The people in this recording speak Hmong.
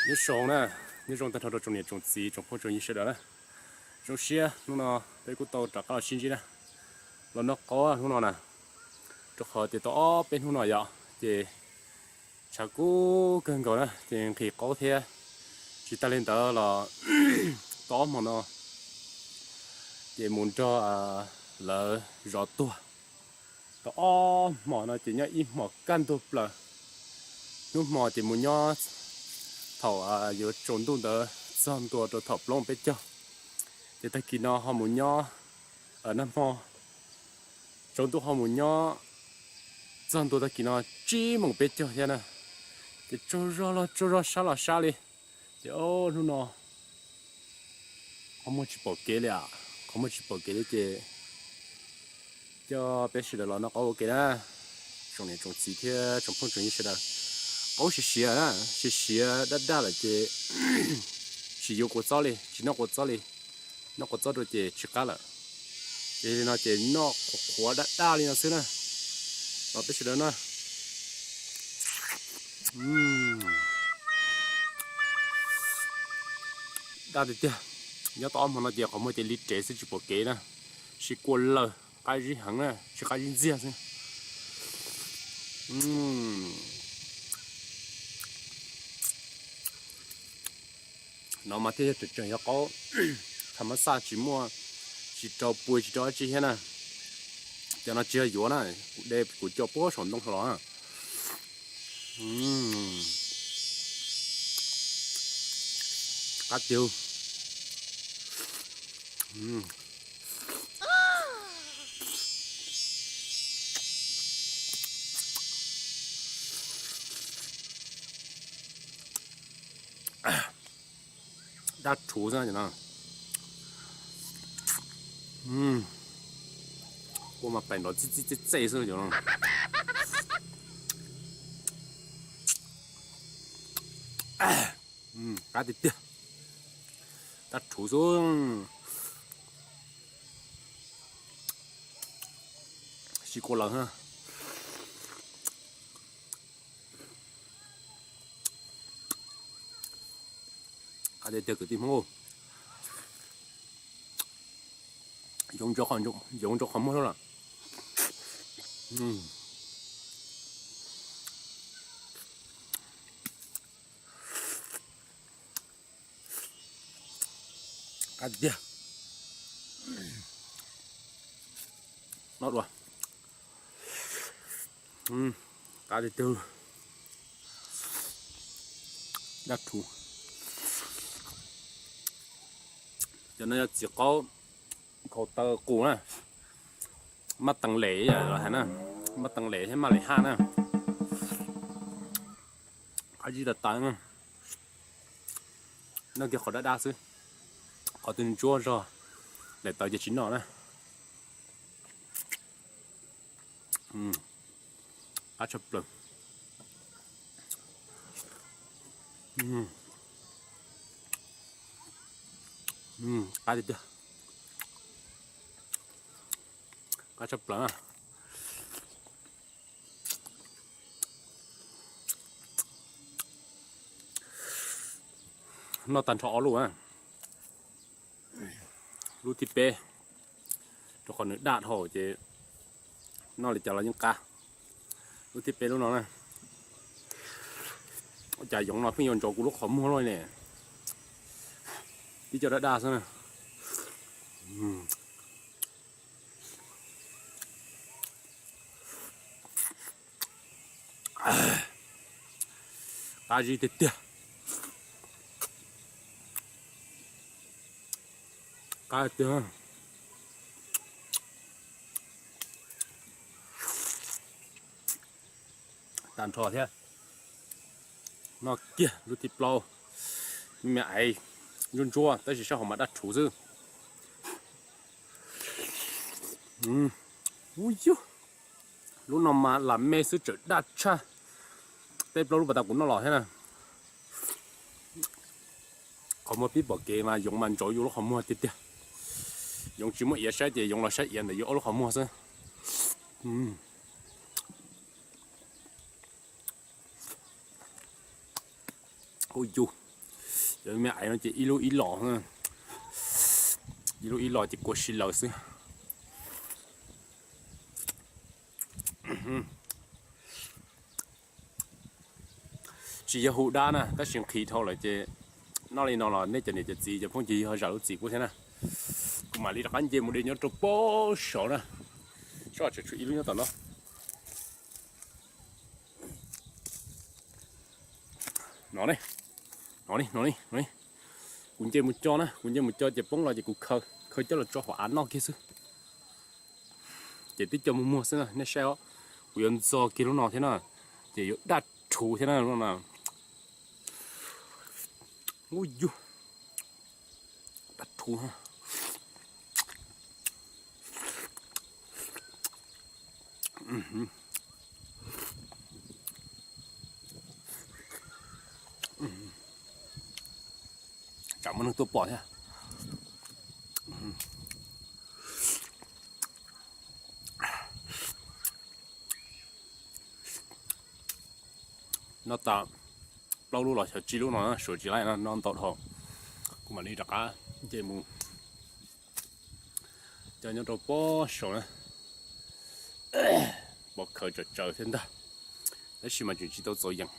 Nyob zoo na, nyob zoo tag nrho rau tsoom niam tsoom txiv tsoom phooj tsoom ywg sawv daws na. Zoo siab hnub no peb kuj tau rov qab los sib ntsib na, los noj qaub hnub no na, rau qhov tias tau ob peb hnub no yom, ces tshav kub kawg nkaus na ces nqhis qaub thiab. Tsis tas li ntawd los tau ob hmo no ces mus nrog lawv zov tuag. Tau ob hmo no ces nyob ib hmos kaj ntug plaws. Hnub hmo ces mus nyob thaum yuav tsaus ntuj ntawd txog ntua rau thaum plaub moos peb caug. Ces tag kis no ho mus nyob, nag hmo tsaus ntuj ho mus nyob txog ntua tag kis no tsib moos peb caug thiab na. Ces tsaug zog los tsaug zog sab los sab li. Ces hnub no qhov muag tsis pom kev li, qhov muag tsis pom kev li ces coj peb sawv daws los noj qaub ua ke na. Tsoom niam tsoom txiv thiab tsoom phooj tsoom ywg sawv daws, qaub siav siav, siav siav daj daj lawm ces tsis yuav kua txob li, tsis noj kua txob li. Noj kua txob rau ces tsis qab lawm. Ces li no ces noj qhuav qhuav daj daj li no xwb na. Los peb sawv daws na. Daj tiag tiag. Nyob tau ob hmo no ces qhov muag ces li rev xwb tsis pom kev na. Siav kua lawm, qab zib heev na, tsis qab zib ntxiag xwb. No mas thiaj yog tseem tseem yog qaub tham mab xaj, tsis muaj, tsis rau pua tsis rau dab tsi thiab na. Cov no tsis yog yuav na, kuv de kuv coj puag saum ntoo los na. Qab tiag. Daj rhuv xwb no. Kua mas pais nrov txij txij txej txej xwb cov no. Qab tiag tiag. Daj rhuv xwb. Siav kua lawm. Qab tiag tiag kwv tij Hmoob. Yoov ntsaws qhov muag lawm. Qab tiag. Noj dua. Qab tiag tiag. Daj rhuv. Cov no yog txiv qaub khaus taw qus na. Maj tees lem los hais na, maj tees lem thiab maj lem haj na. Qab zib tas tas na. Noj kiag qhov daj daj xwb, qhov twg ntsuab zog daim tawv ces tsis noj na. Qab tshaj plaws. Qab tiag tiag. Qab tshaj plaws. Noj tag nrho ob lub. Lub thib peb, rau qhov nws daj dhau ces noj li cas los yeej qab. Lub thib peb lub no na. Cas yoov no pheej yuav ntsaws kuv lub qhov muag luaj ne. Tib co daj daj xwb na. Qab zib tiag tiag. Qab tiag. Tag nrho thiab. Noj kiag lub thib plaub. Me me aiv ntsuab ntsuab tab sis sab hauv mas daj rhuv xwb. Ub yug, lub no mas lam me xwb tseem daj tshaj tej plaub lub pas tas kuv noj los thiab na. Qhov muag pib pom kev mas yoov mas ntsaws yus lub qhov muag tiag tiag. Yoov tsis muaj iav saib ces yoov los saib iav ntawm yus ob lub qhov muag xwb. Ub yug, Me aiv no ces ib lub ib los, ib lub ib los ces kua si lawm xwb. Tsis yog hu dab na, tab sis nqhis dhau lawm ces noj li no los nej cov niam cov txiv cov phooj ywg ho zam lub txim pub thiab na. Kuv mam li rov qab nce mus de nyob rau pob saud na. Soj tseem tshuav ib lub nyob tom no. No ne, no ne, no ne, no ne. Kuv nce mus co na, kuv nce mus co ces poob los ces kuv khaws, khaws coj los tso hauv av noj kiag xwb. Ces twb co muag muag xwb na, nej saib os. Kuv yuav ntxo kiag lub no thiab na, ces yuav daj rhuv thiab na lub no. Ub yug, daj rhuv. Tsam muaj neeg tuaj pom thiab. Noj tas plaub lub los xyov tsib lub no, suav tsis laij no, noj ntau dhau. Kuv mam li rov qab nce mus co nyob rau pob saud na. Pom khaws tsawv tsawv thiab ntag, tab sis mas tseem tsis tau txaus yees.